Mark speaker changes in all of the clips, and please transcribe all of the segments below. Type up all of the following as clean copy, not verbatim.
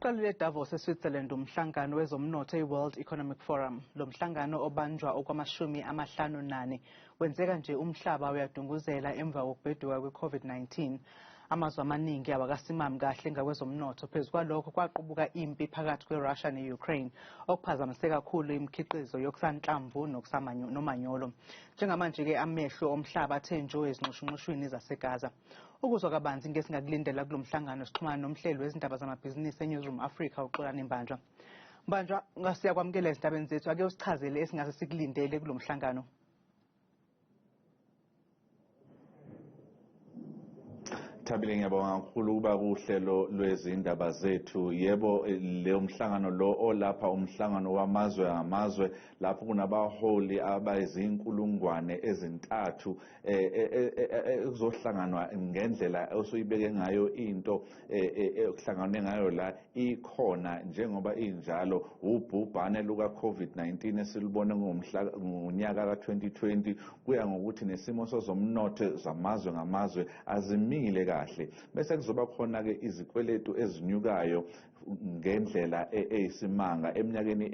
Speaker 1: Uqalile eDavos eSwitzerland umhlangano wezomnotho i-World Economic Forum. Lo mhlangano obanjwa okwama-54 wenzeka nje umhlaba uyadunguzela emva kokubheduka kwe-COVID-19. Amazwe amaningi awakasimami kahle ngakwezomnotho. Phezu kwalokho kwaqubuka impi phakathi kwe-Russia ne-Ukraine okuphazamise kakhulu imikhiqizo yokusanhlamvu nomanyolo. Njengamanje-ke amehlo omhlaba athe njo ezinxushunxushwini zaseGaza. Ukuzwa kabanzi ngesingakulindela kulo mhlangano sixhumana nomhleli wezindaba zamabhizinisi eNewsroom Africa uXolani Mbanjwa. Mbanjwa, siyakwamukela ezindabeni zethu. Ake usichazele esingase sikulindele kulo mhlangano.
Speaker 2: Thabile, ngiyabonga kakhulu ukuba kuhlelo lwezindaba zethu. Yebo, leyo mhlangano lo olapha umhlangano wamazwe ngamazwe lapho kunabaholi abayizinkulungwane ezintathu ekuzohlanganwa ngendlela osuyibeke ngayo into ekuhlanganwe ngayo la ikhona njengoba injalo. Ubhubhane luka COVID-19 esilubone ngonyaka ka-2020 kuya ngokuthi nesimo sezomnotho zamazwe ngamazwe azimile kahle, bese kuzoba khona-ke izikweletu ezinyukayo ngendlela eyisimanga eminyakeni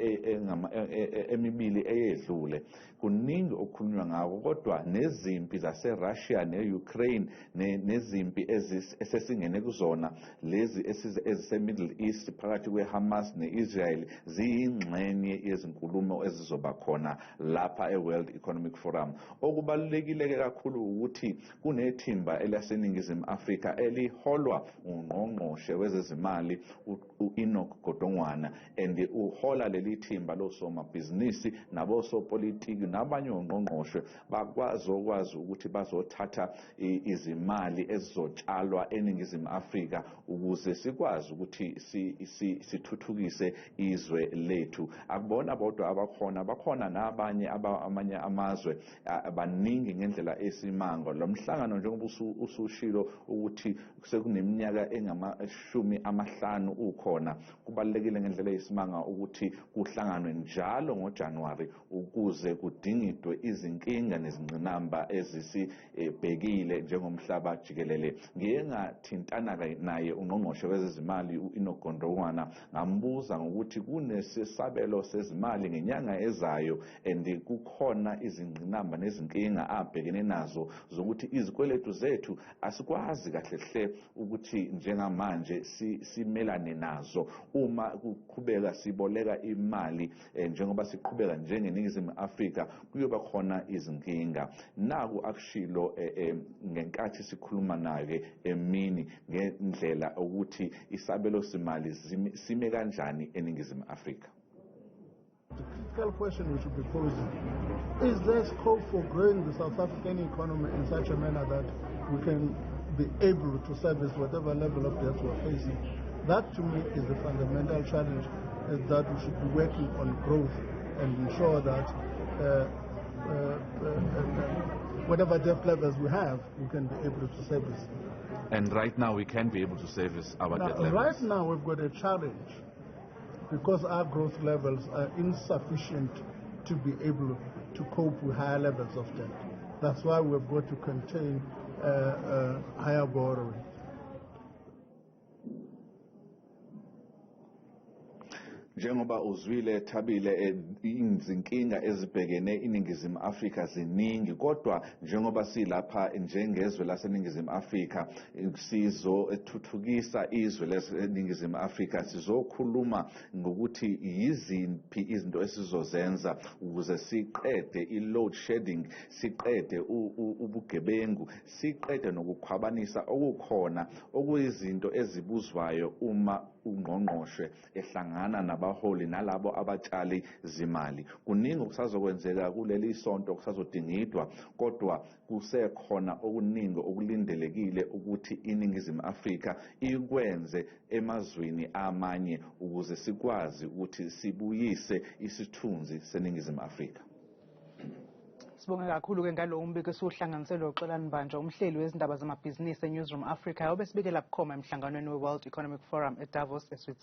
Speaker 2: emibili eyedlule. Kuningi okukhulunywa ngako, kodwa nezimpi zase-Russia ne-Ukraine nezimpi esesingene kuzona lezi ezise-Middle East phakathi kwe-Hamas ne-Israel ziyingxenye yezinkulumo ezizoba khona lapha e-World Economic Forum. Okubalulekile-ke kakhulu ukuthi kunethimba elaseNingizimu Afrika eliholwa ungqongqoshe wezezimali u-Enoch Godongwana, and uhola leli thimba losomabhizinisi nabosopolitiki nabanye ongqongqoshe bakwazi ukuthi bazothatha izimali ezizotshalwa eNingizimu Afrika ukuze sikwazi ukuthi sithuthukise izwe lethu. Akubona bodwa abakhona, bakhona nabanye amanye amazwe abaningi ngendlela esimanga. Lo mhlangano njengoba usushilo ukuthi sekuneminyaka engama-50 ukhona, kubalulekile ngendlela eyisimanga ukuthi kuhlanganwe njalo ngoJanuwari ukuze kudingidwe izinkinga nezingqinamba ezisibhekile njengomhlaba jikelele. Ngiye ngathintana naye ungqongqoshe wezezimali u-Enoch Godongwana, ngambuza ngokuthi kunesisabelo sezimali ngenyanga ezayo and kukhona izingqinamba nezinkinga abhekene nazo zokuthi izikweletu zethu asikwazi kahle hle ukuthi njengamanje simelane nazo uma kuqhubeka siboleka imali njengoba siqhubeka njengeNingizimu Afrika kuyoba khona izinkinga. Naku akushilo ngenkathi sikhuluma naye emini ngendlela ukuthi isabelo simali sime kanjani eNingizimu Afrika.
Speaker 3: The critical question we should be posing is there scope for growing the South African economy in such a manner that we can be able to service whatever level of debt we're facing? That to me is the fundamental challenge, is that we should be working on growth and ensure that whatever debt levels we have, we can be able to service.
Speaker 2: And right now we can be able to service our
Speaker 3: now,
Speaker 2: debt levels.
Speaker 3: Right now we've got a challenge because our growth levels are insufficient to be able to cope with higher levels of debt. That's why we've got to contain higher borrowing.
Speaker 2: Njengoba uzwile Thabile, izinkinga ezibhekene iNingizimu Afrika ziningi, kodwa njengoba silapha njengezwe laseNingizimu Afrika sizothuthukisa izwe laseNingizimu Afrika, sizokhuluma ngokuthi yiziphi izinto esizozenza ukuze siqede i-load shedding, siqede ubugebengu, siqede nokukhwabanisa okukhona, okuyizinto ezibuzwayo uma ungqongqoshe ehlangana nabaholi nalabo abatshali zimali. Kuningi okusazokwenzeka kuleli sonto kusazodingidwa, kodwa kusekhona okuningi okulindelekile ukuthi iNingizimu Afrika ikwenze emazweni amanye ukuze sikwazi ukuthi sibuyise isithunzi seNingizimu Afrika.
Speaker 1: Sibonge kakhulu-ke ngalowo mbiko esiwuhlanganiselwe uXolani Mbanjwa, umhleli wezindaba zamabhizinisi eNewsroom Africa, obesibikela bukhoma emhlanganweni we-World Economic Forum eDavos eSwitzerland.